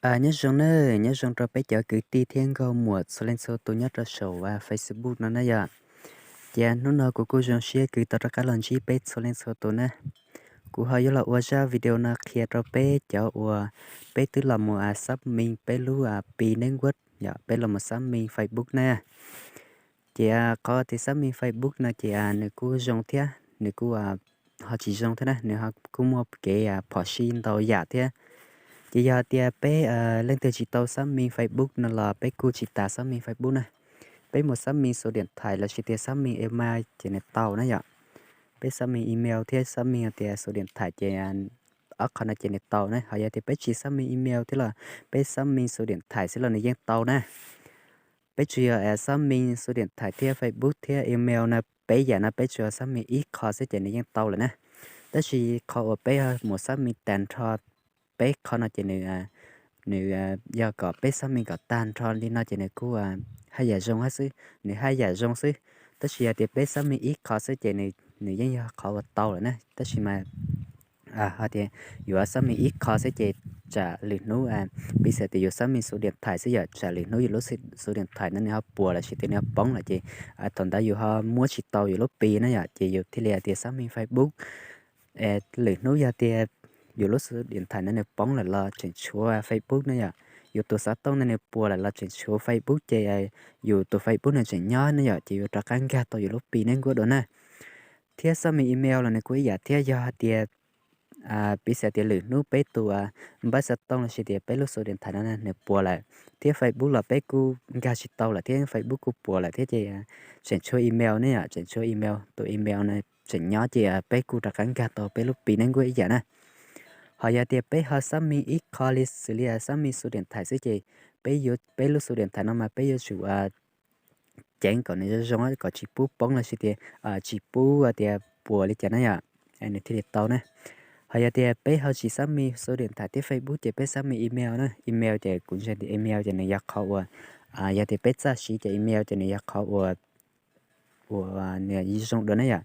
Nyob zoo nawb, nyob zoo rau peb cov kwv tij thiab nkauj muam txhua leej txhua tus nyob rau saum Facebook no na yom. Ces hnub no kuv kuj zoo siab kws tau rov qab los ntsib peb txhua leej txhua tus na. Kuv ho yuav los ua zaj video no qhia rau peb cov uas peb twb los mus xác minh peb lub pi network yom, peb los mus xác minh Facebook na. Ces qhov tias xác minh Facebook no ces nws kuj zoo thiab nws kuj ho tsis zoo thiab na, nws kuj muaj kev phom sij ntau yam thiab. Ces yog tias peb leej twg tsis tau xác minh Facebook no los peb kuj tsis tas xác minh Facebook na. Peb mus xác minh số điện thoại lossis tias xác minh email ces nws tau na yom. Peb xác minh email thiab xác minh tias số điện thoại ces ob qho no ces nws tau na. Ho yog tias peb tsis xác minh email thiab los peb xác minh số điện thoại xwb los nws yeej tau na. Peb tsuas yog xác minh số điện thoại thiab Facebook thiab email no, peb yam no peb tsuas xác minh ib qho xwb ces nws yeej tau lawm na. Tab sis qhov uas peb mus xác minh tag nrho peb qho no ces nws, nws yog kom peb xác minh kom tag nrho li no ces nws kuj haj yam zoo xwb, nws haj yam zoo xwb. Tab sis yog tias peb xác minh ib qho xwb ces nws yeej yog qhov uas tau lawm na. Tab sis mas ho tias yuav xác minh ib qho xwb ces tsam lwm hnub, piv xam tias yus xác minh số điện thoại xwb yom, tsam lwm hnub yus lub số điện thoại no nws ho puas lossis tias nws ho poob lawm ces thaum ntawd yus ho muab tsis tau yus lub pi na yom, ces yus thiaj li hais tias xác minh Facebook. Lwm hnub yog tias yus lub số điện thoại no nws poob lawm los tseem tshuav Facebook na yom, yus tus xov tooj no nws puas lawm los tseem tshuav Facebook ces yus tus Facebook no tseem nyob na yom, ces yuav rov qab nkag tau yus lub pi network dua na. Thiab xác minh email los nws kuj ib yam thiab, yog hais tias piv xam tias lwm hnub peb tus npawb xov tooj lossis tias peb lub số điện thoại no nws puas lawm, thiab Facebook los peb kuj nkag tsis tau lawm thiab Facebook kuj puas lawm thiab ces tseem tshuav email ne yom, tseem tshuav email, tus email no tseem nyob ces peb kuj rov qab nkag tau peb lub pi network ib yam na. Ho yog tias peb ho xác minh ib qho li xws li xác minh số điện thoại xwb ces peb yuav, peb lub số điện thoại no mas peb yuav tsum ceev kom nws zoo zoo kom tsis pub poob lossis tias tsis pub tias puas li cas na yom, nws thiaj li tau na. Ho yog tias peb ho tsis xác minh số điện thoại thiab Facebook ces peb xác minh email na, email ces kuv ntseeg tias email ces nws yog qhov uas, yog tias peb txawj siv ces email ces nws yog qhov uas, uas nws zoo dua na yom,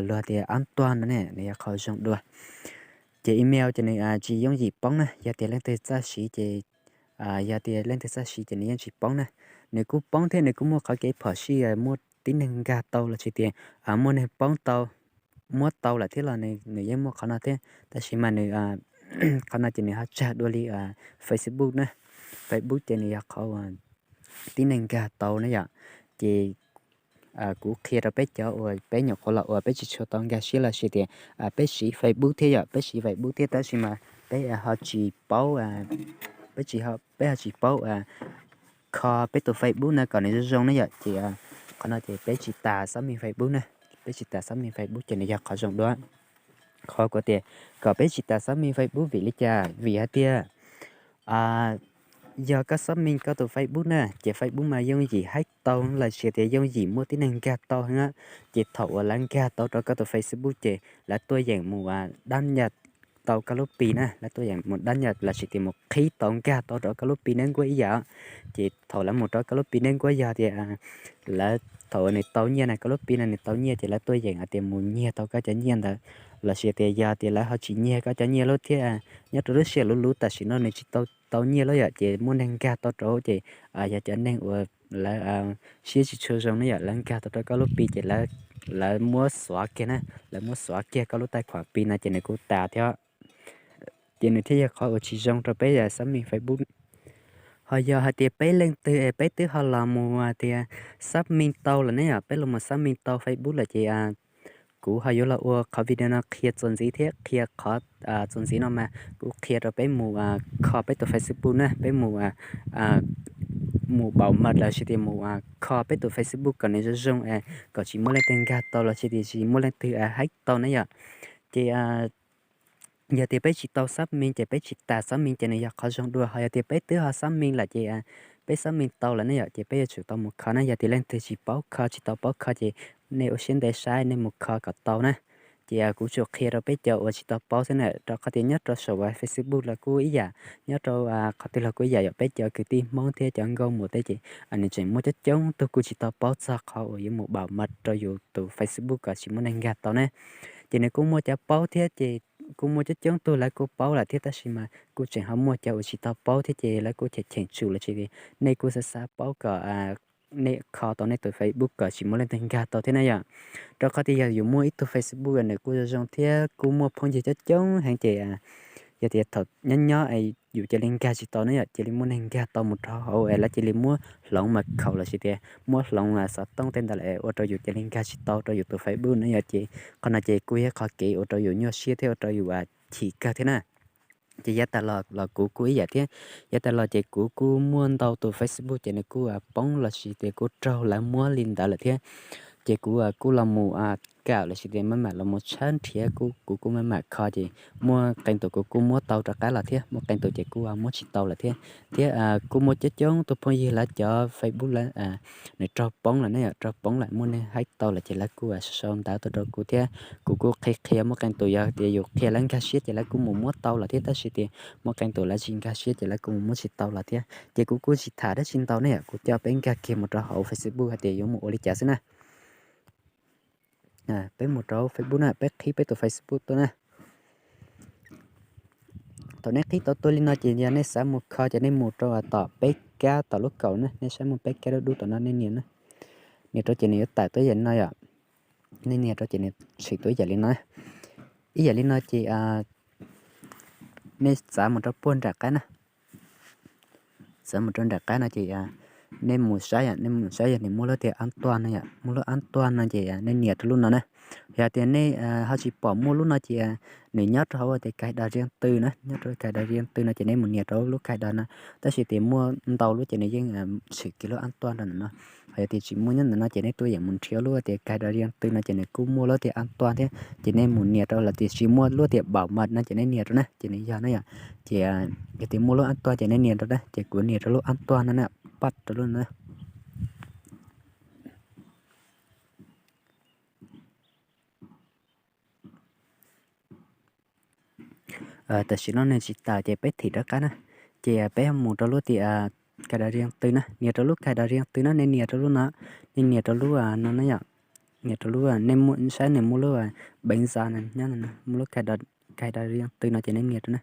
luag tias an toàn no ne, nws yog qhov zoo dua. Ces email ces nws tsis yooj yim poob na, yog tias leej twg txawj siv ces, yog tias leej twg txawj siv ces nws yeej tsis poob na. Nws kuj poob thiab nws kuj muaj qhov kev phom sij muaj tib neeg nkag tau lossis tias muaj neeg poob tau, muab tau lawm thiab los nws yeej muaj qhov no thiab, tab sis mas nws, qhov no ces nws ho tsawg dua li Facebook na. Facebook ces nws yog qhov uas tib neeg nkag tau na yom. Ces kuv qhia rau peb cov uas peb nyuam qhuav los uas peb tsis tshua tau nkag siab lossis tias peb siv Facebook thiab yom, peb siv Facebook thiab tab sis mas peb ho tsis paub, peb tsis, peb ho tsis paub kho peb tus Facebook no kom nws zoo zoo na yom, ces qhov no ces peb tsis tas xác minh Facebook na, peb tsis tas xác minh Facebook ces nws yog qhov zoo dua. Qhov kuv tias kom peb tsis tas xác minh Facebook vim li cas, vim hais tias yog koj xác minh koj tus Facebook na ces Facebook mas yooj yim hack tau lossis tias yooj yim muaj tib neeg nkag tau heev, ces thaum uas lawv nkag tau rau koj tus Facebook ces lawv tuaj yeem mus đăng nhập tau koj lub pi na, lawv tuaj yeem mus đăng nhập lossis tias mus qhib tau nkag tau rau koj lub pi network ib yam. Ces thaum lawv mus rau koj lub pi network yog tias lawv thaum uas nws tau nyiaj na, koj lub pi no nws tau nyiaj ces lawv tuaj yeem hais tias mus nyiag tau koj cov nyiaj ntawd, lossis tias yog tias lawv ho tsis nyiag koj cov nyiaj lawm thiab, nyob rau lub sij hawm luv luv tam sim no nws tsis tau, tau nyiaj lawm yom, ces muaj neeg nkag tau rau ces yog cov neeg uas lawv siab tsis tshua zoo na yom, lawv nkag tau rau koj lub pi ces lawv muab xóa kiag na, lawv muab xóa kiag koj lub tài khoản pi no ces nws kuj tas thiab. Ces nws thiaj yog qhov uas tsis zoo rau peb xác minh Facebook. Ho yog hais tias peb leej twg peb twb ho los mus tias xác minh tau lawm ne yom, peb los mus xác minh tau Facebook lawm ces kuv ho yuav los ua qhov video no qhia txuas ntxiv thiab qhia qhov txuas ntxiv no mas kuv qhia rau peb mus kho peb tus Facebook na, peb mus, mus bảo mật lossis tias mus kho peb tus Facebook kom nws zoo zoo, kom tsis muaj leej twg nkag tau lossis tias tsis muaj leej twg hack tau na yom. Ces yog tias peb tsis tau xác minh ces peb tsis tas xác minh ces nws yog qhov zoo dua. Ho yog tias peb twb ho xác minh lawm ces peb xác minh tau lawm ne yom, ces peb yuav tsum tau mus kho na. Yog tias leej twg tsis paub kho, tsis tau paub kho ces nej ua siab ntev saib, nej mus kho kom tau na. Ces kuv tsuas qhia rau peb cov uas tsis tau paub xwb na, rau qhov tias nyob rau saum Facebook los kuj ib yam, nyob rau qhov twg los kuj ib yam, yog peb cov kwv tij Hmoob thiab cov nkauj muam tej ces nws tseem muaj coob coob tug kuj tsis tau paub txog qhov uas yuav mus bảo mật rau yus tus Facebook kom tsis muaj neeg nkag tau na. Ces nws kuj muaj cov paub thiab ces kuj muaj coob coob tug lawv kuj paub lawm thiab, tab sis mas kuj tseem ho muaj cov uas tsis tau paub thiab ces lawv kuj cheem cheem tsum los sis nej kuj xav xav paub kom nej kho tau nej tus Facebook kom tsis muaj leej twg nkag tau thiab na yom. Rau qhov tias yog yus muaj ib tug Facebook nws kuj zoo zoo thiab kuj muaj phooj ywg coob coob heev ces yog tias thaum nyob nyob yus cia li nkag tsis tau na yom, cia li muaj neeg nkag tau mus rau hauv es lawv cia li muab hloov mas khaum los sis tias muab hloov xov tooj tej ntawd lawm ua rau yus cia li nkag tsis tau rau yus tus Facebook na yom. Ces qhov no ces kuj yog qhov kev ua rau yus nyuaj siab thiab ua rau yus chim kawg thiab na. Ces yav tas los los kuv kuj ib yam thiab, yav tas los ces kuv kuj muaj ntau tus Facebook ces nws kuj poob los sis tias kuj raug lawv muab li ntawd lawm thiab. Ces kuv kuj los mus kawm los sis tias maj mam los mus tshawb nrhiav, kuv kuj maj mam kho ces muaj qee tus kuv kuj muab tau rov qab los thiab, muaj qee tus ces kuj muab tsis tau lawm thiab. Thiab kuj muaj coob coob tus phooj ywg lawv cov Facebook lawv nws raug poob lawm ne yom, raug poob lawm muaj neeg hack tau lawm ces lawv kuj sau ntawv tuaj rau kuv thiab kuv kuj qhia qhia, muaj qee tus yog tias yus qhia lawv nkag siab ces lawv kuj mus muab tau los thiab, tab sis tias muaj qee tus lawv tsis nkag siab ces lawv kuj mus muab tsis tau los thiab. Ces kuv kuj tsis tham dab tsi ntau ne yom, kuv coj peb nkag kiag mus rau hauv Facebook hais tias yuav mus ua li cas xwb na. Peb mus rau Facebook na, peb qhib peb tus Facebook tuaj na. Thaum nej qhib tau tuaj li no ces yog nej xav mus kho ces nej mus rau tom peb kab tom lub kaum na, nej saib muaj peb kab dub dub tom no nej nias na. Nias rau ces nws yuav tawm tuaj ib yam li no yom. Nej nias rau ces nws tshwm tuaj ib yam li no. Ib yam li no ces nej txav mus rau puag nram qab na. Txav mus rau nram qab no ces nej mus saib, nej mus saib yog nws muaj lub tias ab tuaj no yom, muaj lub ab tuaj no ces nej nias rau lub no na. Yog tias nej ho tsis pom muaj lub no ces nws nyob rau hauv tias cài đặt riêng tư na, nyob rau cài đặt riêng tư no ces nej mus nias rau lub cài đặt no. Tab sis tias muaj ntau lub ces nws yeej tshwm kiag lub ab tuaj rau ntawm no. Ho yog tias tsis muaj nyob ntawm no ces nej tuaj yeem mus nrhiav lub tias cài đặt riêng tư no ces nws kuj muaj lub tias ab tuaj thiab, ces nej mus nias rau los tias tsis muaj lub tias bảo mật no ces nej nias rau na ces nws yog na yom. Ces yog tias muaj lub ab tuaj ces nej nias rau na, ces kuv nias rau lub ab tuaj no na, pab rau lub no. Tam sim no nws tsis tawm ces peb thim rov qab na. Ces peb mus rau lub tias cài đặt riêng tư na, nias rau lub cài đặt riêng tư na, nej nias rau lub no, nej nias rau lub no na yom. Nias rau lub, nej saib nws muaj lub bánh da nyob, muaj lub cài đặt riêng tư no ces nej nias rau na.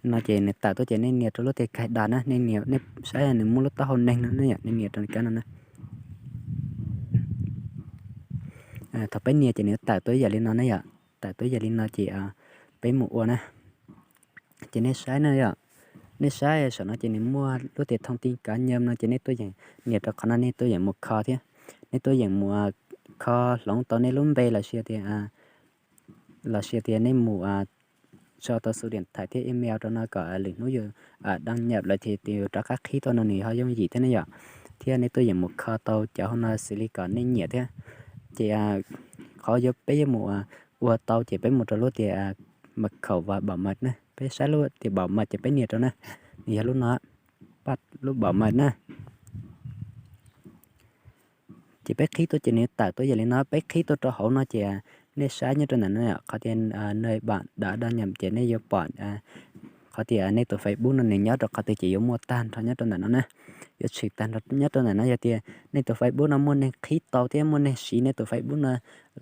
No ces nws tawm tuaj ces nej nias rau lub tias cài đặt na, nej nias, nej saib nws muaj lub taub hau neeg no ne yom, nej nias rau kab no na. Thaum peb nias ces nws tawm tuaj ib yam li no ne yom, tawm tuaj ib yam li no ces peb mus ua na. Ces nej saib na yom, nej saib saum no ces nws muaj lub tias thông tin cá nhân no ces nej tuaj yeem nias rau qhov no, nej tuaj yeem mus kho thiab. Nej tuaj yeem mus kho hloov tau nej lub npe los sis tias, los sis tias nej mus tso tau số điện thoại thiab email rau no kom lwm hnub yus đăng nhập lawm ces yus rov qab qhib tau no nws ho yooj yim thiab ne yom. Thiab nej tuaj yeem mus kho tau cov hauv no xws li kom nej nyiam thiab. Ces qhov yuav peb yuav mus ua tau ces peb mus rau lub tias mật khẩu và bảo mật na, peb saib lub tias bảo mật ces peb nias rau na, nws yog lub no, pab lub bảo mật na. Ces peb qhib tuaj ces nws tawm tuaj yam li no, peb qhib tuaj rau hauv no ces nej saib nyob rau ntawm no qhov tias nơi bạn đã đăng nhập ces nej yuav pom qhov tias nej tus Facebook no nws nyob rau qhov twg ces yuav muaj tag nrho nyob rau ntawm no na. Yuav tshwm tag nrho nyob rau ntawm no, yog tias nej tus Facebook no muaj neeg qhib tau thiab muaj neeg siv nej tus Facebook no,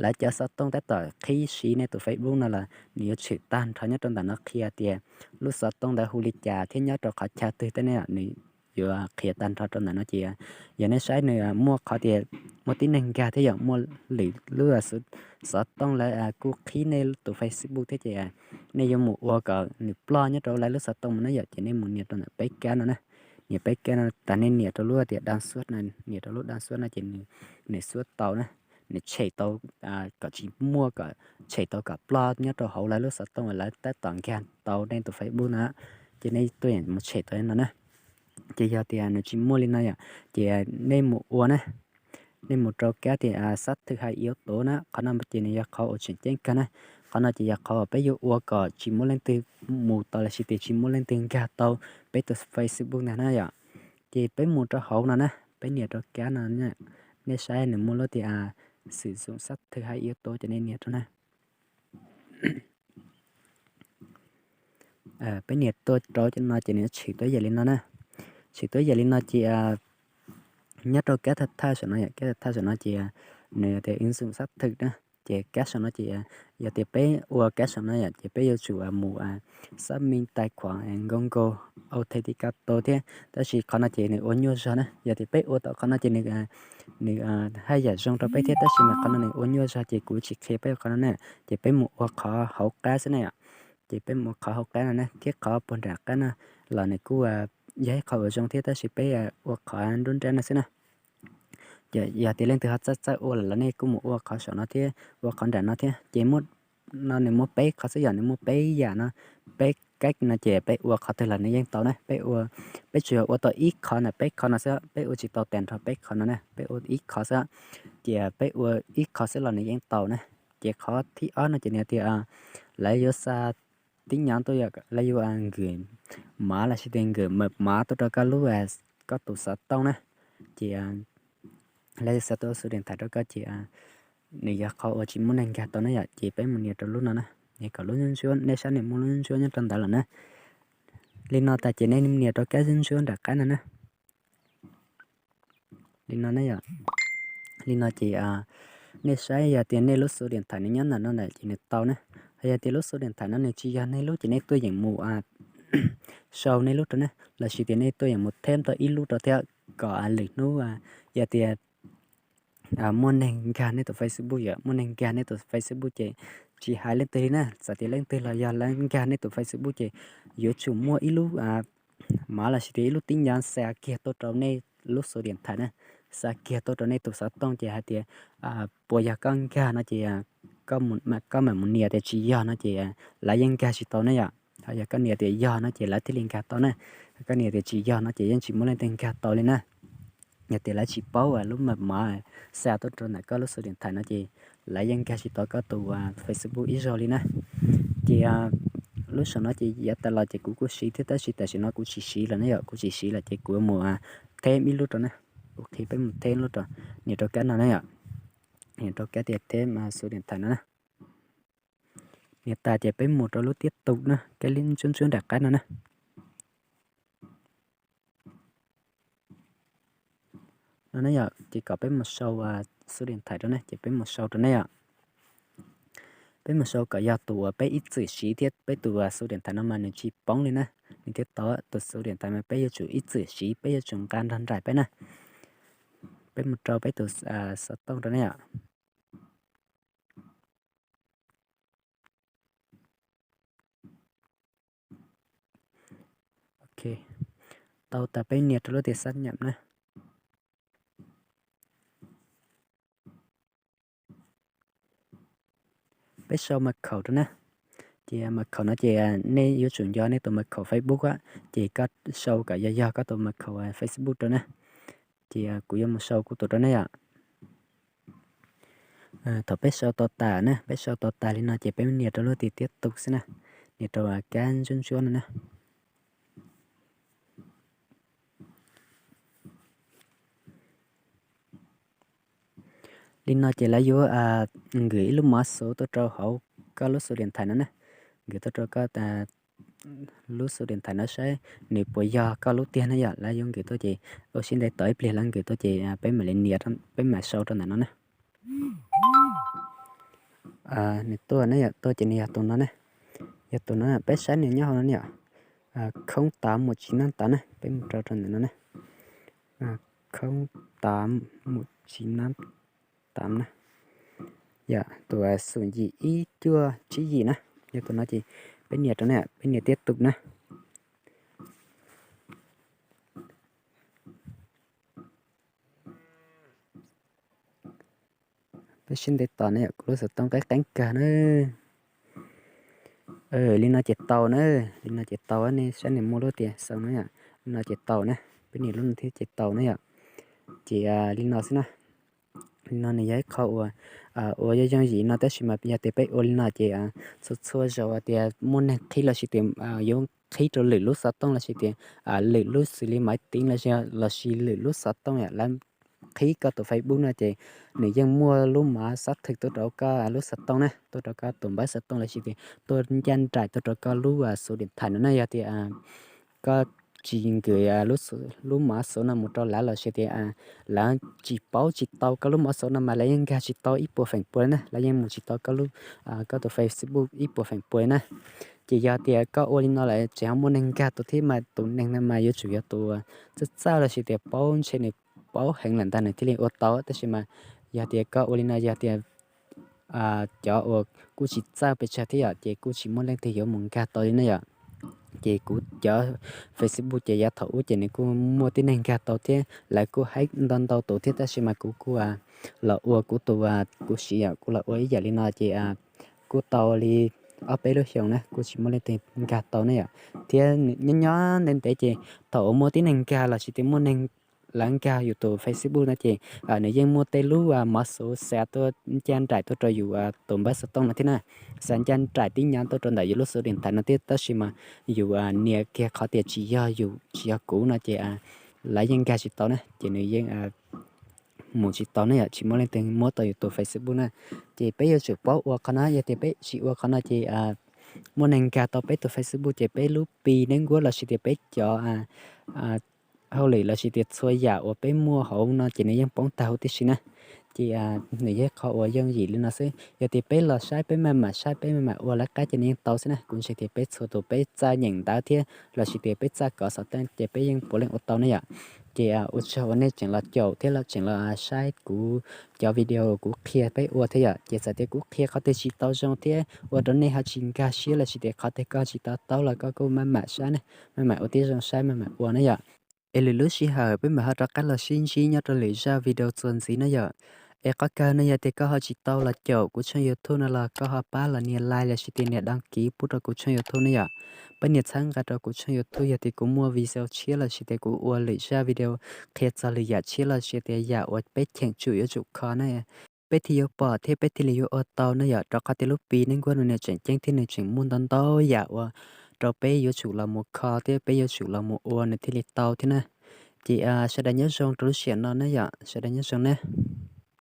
lawv cov xov tooj tab tom qhib siv nej tus Facebook no los nws yuav tshwm tag nrho nyob rau ntawm no qhia tias lub xov tooj ntawd hu li cas thiab nyob rau qhov chaw twg tej ne, nws yuav qhia tag nrho rau ntawm no ces yog nej saib nws muaj qhov tias muaj tib neeg nkag thiab yog muaj lwm lub xov tooj lawv kuj qhib nej tus Facebook thiab ces nej yuav mus ua kom nws ploj nyob rau lawv lub xov tooj mus na yom, ces nej mus nias rau ntawm peb kab no na. Nias peb kab no tas nej nias rau lub tias đăng xuất no, nias rau lub đăng xuất no ces nws xuất tau na, nws tshem tau kom tsis muaj, kom tshem tau kom ploj nyob rau hauv lawv lub xov tooj uas lawv tab tom nkag tau nej tus Facebook no, ces nej tuaj yeem mus tshem tau no na. Ces yog tias nws tsis muaj li no yom, ces nej mus ua na, nej mus rau kab tias xác thực hai yếu tố na, qhov no ces nws yog qhov uas tseem ceeb kawg na. Qhov no ces yog qhov uas peb yuav ua kom tsis muaj leej twg mus tau los sis tias tsis muaj leej twg nkag tau peb tus Facebook ntag na yom. Ces peb mus rau hauv no na, peb nias rau kab no, nej saib nws muaj lub tias sử dụng xác thực hai yếu tố ces nej nias rau na. Peb nias tuaj rau no ces nws tshwm tuaj yam li no na. Tshwm tuaj yam li no ces nyob rau kab thawj thawj saum no, kab thawj thawj saum no ces nws tias ứng dụng xác thực na. Ces kab saum no ces yog tias peb ua kab saum no yom, ces peb yuav tsum mus xab me tais khuam Google Authenticator thiab, tab sis qhov no ces nws ua nyuaj zog na. Yog tias peb ua tau qhov no ces nws haj yam zoo rau peb thiab, tab sis mas qhov no nws ua nyuaj zog ces kuv tsis qhia peb ua qhov no na. Ces peb mus ua qhov hauv qab xwb na yom. Ces peb mus ua qhov hauv qab no na, thiab qhov puag nram qab no los nws kuj yog ib qho uas zoo thiab, tab sis peb ua qhov nruab nrab no xwb na. Ces yog tias leej twg ho txawj txawj ua lawm los nej kuj mus ua qhov saum no thiab ua qhov nram no thiab. Ces muaj, no nws muaj peb qhov xwb yom, nws muaj peb yam no, peb kab no ces peb ua qhov twg los nws yeej tau na. Peb ua, peb tsuas yog ua tau ib qho ntawm peb qho no xwb, peb ua tsis tau tas nrho peb qho no na, peb ua ib qho xwb. Ces peb ua ib qho xwb los nws yeej tau na. Ces qhov thib ob no ces nws tias lawv yuav xa tib nyav tuaj, lawv yuav nkawm mav los sis tias nkawm maj mav tuaj rau koj lub, koj tus xov tooj na. Ces lawv yuav xa tus xu diam thais rau koj ces nws yog qhov uas tsis muaj neeg nkag tau na yom. Ces peb mus nias rau lub no na, nias kom lub ntsuab, nej saib nws muaj lub ntsuab nyob rau ntawd lawm na. Li no tas ces nej nias rau kab ntsuab nram qab no na. Li no na yom. Li no ces nej saib yog tias nej lub xu diam thais nws nyob ntawm no na ces nws tau na. Hos yog tias lub xu diam thais no nws tsis yog nej lub ces nej tuaj yeem mus sau nej lub rau na, los sis tias nej tuaj yeem mus theb tau ib lub rau thiab kom lwm hnub yog tias muaj neeg nkag nej tus Facebook yom, muaj neeg nkag nej tus Facebook ces tsis hais leej twg li na, txawm tias leej twg los yog lawv nkag nej tus Facebook ces yuav tsum muaj ib lub mav los sis tias ib lub tib nyav xa kiag tuaj rau nej lub xu diam thais na, xa kiag tuaj rau nej tus xov tooj ces hais tias puas yog koj nkag no ces koj mam mus nias tias tsis yog no ces lawv yeej nkag tsis tau ne yom. Ho yog koj nias tias yog no ces lawv thiaj li nkag tau na, koj nias tias tsis yog no ces yeej tsis muaj leej twg nkag tau li na. Yog tias lawv tsis paub lub maj mav xa tuaj rau ntawm koj lub xu diam thais no ces lawv yeej nkag tsis tau koj tus Facebook ib zaug li na. Ces lub saum no ces yav tas los ces kuv kuj siv thiab tab sis tam sim no kuv tsis siv lawm ne yom, kuv tsis siv lawm ces kuv mus theb ib lub rau na. Kuv qhia peb mus theb lub rau, nias rau kab no na yom, nias rau kab tias theb xu diam thais no na. Nias tas ces peb mus rau lub tiab tus na, kab ntsuab ntsuab nram qab no na. No ne yom, ces kom peb mus sau xu diam thais rau ne, ces peb mus sau rau ne yom. Peb mus sau kom yog tus uas peb ib txwm siv thiab peb tus xu diam thais no mas nws tsis poob li na, nws thiaj tau. Tus xu diam thais mas peb yuav tsum ib txwm siv, peb yuav tsum nqa nrog nraim peb na. Peb mus rau peb tus xov tooj rau ne yom. Ok, tau tas peb nias rau lub tias xab nyam na. Peb sau mas khaum rau na. Ces mas khaum no ces nej yuav tsum nco nej tus mas khaum Facebook, ces koj sau kom yog yog koj tus mas khaum Facebook rau na. Ces kuv yuav mus sau kuv tus rau ne yom. Thaum peb sau tau tas na, peb sau tau tas li no ces peb nias rau lub tias tiab tus xwb na, nias rau kab ntsuab ntsuab no na. Li no ces lawv yuav nkws ib lub mov xuv tuaj rau hauv koj lub xu diam thais no na, nkws tuaj rau koj lub xu diam thais no saib nws puas yog koj lub tiag na yom. Lawv yuav nkws tuaj ces ua siab ntev tos ib pliag lawv nkws tuaj ces peb mam li nias, peb mam sau rau ntawm no na. Nws tuaj ne yom, tuaj ces nws yog tus no ne, yog tus no, peb saib nws nyob hauv no ne yom. Khoob tav mus tsis nab tav na, peb mus rau rau ntawm no na. Khoob tav mus tsis nab tav na, yog tus xum yim ib cuaj tsib yim na, yog tus no ces peb nias rau ne, peb nias tiab tus na. Peb siab ntev tos ne yom, kuv lub xov tooj qeeb qeeb kawg na. Li no ces tau na, li no ces tau, nej saib nws muaj lub tias xoo no yom, li no ces tau na, peb nias lub no thiab ces tau na yom. Ces li no xwb na. Li no nws yog ib qho uas uas yooj yooj yim no, tab sis mas yog tias peb ua li no ces txhua txhua zaus tias muaj neeg qhib los sis tias yuav qhib rau lwm lub xov tooj los sis tias lwm lub xws li maiv tiv los sis lwm lub xov tooj yom, lawv qhib koj tus Facebook no ces nws yeej muaj lub mov xab thwm tuaj rau koj lub xov tooj na, tuaj rau koj tus npawb xov tooj los sis tias tuaj ncaj nraim tuaj rau koj lub xu diam thais no na. Yog tias koj tsis nkag lub mov xuv no mus rau lawv los sis tias lawv tsis paub tsis tau koj lub mov xuv no mas lawv yeej nkag tsis tau ib puas feem pua li na, lawv yeej mus tsis tau koj lub, koj tus Facebook ib puas feem pua li na. Ces yog tias koj ua li no lawm tseem ho muaj neeg nkag tau thiab mas tus neeg no mas yuav tsum yog tus txawj txawj los sis tias paub ntshe nws paub heev lawm ntag nws thiaj li ua tau, tab sis mas yog tias koj ua li no yog tias cov uas kuj tsis txawj pes tsawg thiab yom, ces kuj tsis muaj leej twg yuav mus nkag tau li na yom. Ces kuv cov Facebook ces yav thaum ub ces nws kuj muaj tib neeg nkag tau thiab lawv kuj haib ntau ntau tus thiab, tab sis mas kuv kuj los ua kuv tus, kuv siv yom, kuv los ua ib yam li no ces kuj tau li ob peb lub xyoos na kuj tsis muaj leej twg nkag tau ne yom. Thiab nyob nyob ntev ntev ces thaum uas muaj tib neeg nkag los sis tias muaj neeg lawv nkag yus tus Facebook no ces nws yeej muaj tej lub mov xuv xa tuaj ncaj nraim tuaj rau yus tus npawb xov tooj no thiab na, xa ncaj nraim tib nyav tuaj rau ntawm yus lub xuv di nthav no thiab, tab sis mas yus nias kiag qhov tias tsis yog yus tsis yog kuv no ces lawv yeej nkag tsis tau na, ces nws yeej mus tsis tau ne yom, tsis muaj leej twg muab tau yus tus Facebook na. Ces peb yuav tsum paub ua qhov no, yog tias peb tsis ua qhov no ces muaj neeg nkag tau peb tus Facebook ces peb lub Pi Network los sis tias peb cov hauj lwm los sis tias txhua yam uas peb muaj hauv no ces nws yeej poob tag huv tib si na. Ces nws yog qhov uas yooj yim li no xwb, yog tias peb los saib peb maj mam saib peb maj mam ua lawv qab ces nws yeej tau xwb na. Kuv ntseeg tias peb txhua tus peb txawj nyeem ntawv thiab los sis tias peb txawj kov xov tooj ces peb yeej puav leej ua tau ne yom. Ces ua tsaug uas nej tseem los caum thiab los tseem los saib kuv cov video kuv qhia peb ua thiab yom. Ces txawm tias kuv qhia qhov twg tsis tau zoo thiab ua rau nej ho tsis nkag siab los sis tias qhov twg koj tsis to taub los koj kuj maj mam saib ne, maj mam ua tib zoo saib maj mam ua na yom. Es lwm lub sij hawm peb mam ho rov qab los sib ntsib nyob rau lwm zaj video txuas ntxiv na yom. Es qhov kawg no yog tias koj ho tsis tau los caum kuv tshooj YouTube no los koj ho pab los nias like los sis tias nias đăng ký pub rau kuv tshooj YouTube ne yom. Pab nias txhawb nqa rau kuv tshooj YouTube yog tias kuv muaj video tshiab los sis tias kuv ua lwm zaj video qhia txog lwm yam tshiab los sis tias yam uas peb cheem tsum yuav tsum kho na, peb thiaj yuav pom thiab peb thiaj li yuav ua tau na yom. Rau qhov tias lub Pi Network no nws tseem ceeb thiab nws tseem muaj ntau ntau yam uas rau peb yuav tsum los mus kho thiab peb yuav tsum los mus ua nws thiaj li tau thiab na. Ces sawv daws nyob zoo rau lub sij hawm no na yom, sawv daws nyob zoo na.